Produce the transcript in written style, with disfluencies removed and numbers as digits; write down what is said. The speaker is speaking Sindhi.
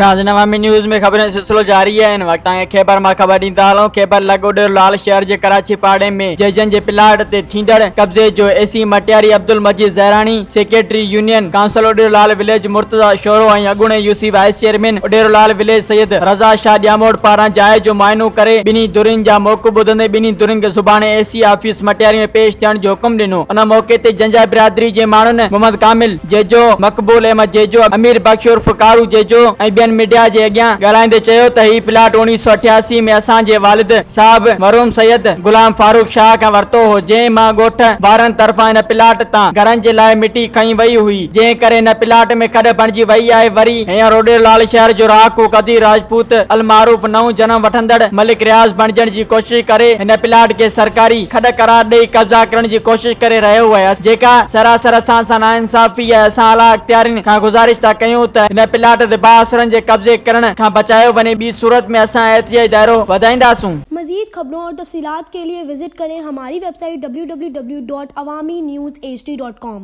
ناظرين عوامي نيوز ۾ خبرن جو سلسلو جاري آهي هن وقت توهان کي خيبر مان خبر ڏيندا هلون خيبر لڳ اڏيرو لال شهر جي ڪراچي پاڙي ۾ جيجن جي پلاٽ تي ٿيندڙ قبضي جو A C Matiari Abdul Majeed Zahrani secretary union council Udero Lal village Murtaza Shoro ۽ اڳوڻي U C vice chairman Udero Lal village Syed Raza Shah Jamot پاران جاء جو معائنو ڪري ٻنهي ڌرين جا موقف ٻڌندي ٻنهي ڌرين کي سڀاڻي اي سي آفيس مٽياري ۾ پيش ٿيڻ جو حڪم ڏنو ان موقعي تي جنجا برادري جي ماڻهن محمد ڪامل جيجو، مقبول احمد جيجو، امير بخش عرف ڪارو جيجو ۽ ٻين ميڊيا جي اڳيان ڳالهائيندي چيو ته هي پلاٽ 1988 ۾ اسان جي والد صاحب مرحوم سيد غلام فاروق شاهه کان ورتو هو جنهن مان ڳوٺ وارن طرفان هن پلاٽ تان گهرن جي لاء مٽي کنئي وئي هئي جنهن ڪري هن پلاٽ ۾ کڏ بڻجي وئي آهي وري هينئر روڏيرو لال شهر جو رهاڪو قدير راجپوت المعروف نئون جنم وٺندڙ ملڪ رياض بڻجڻ جي ڪوشش ڪري هن پلاٽ کي سرڪاري کڏ قرار ڏئي قبضا ڪرڻ جي ڪوشش ڪري رهيو آهي جيڪا سراسر اسان سان ناانصافي آهي اسان اعليٰ اختيارين کان گذارش ٿا ڪيون ته هن پلاٽ تي بااثرن جي قبضي ڪرڻ کان بچايو وڃي ٻي صورت ۾ اسان احتجاجي دائرو وڌائينداسون. مزيد خبرون اور تفصيلات کے لئے وزٽ ڪرين ھماري web site www.awamiNewsHD.com.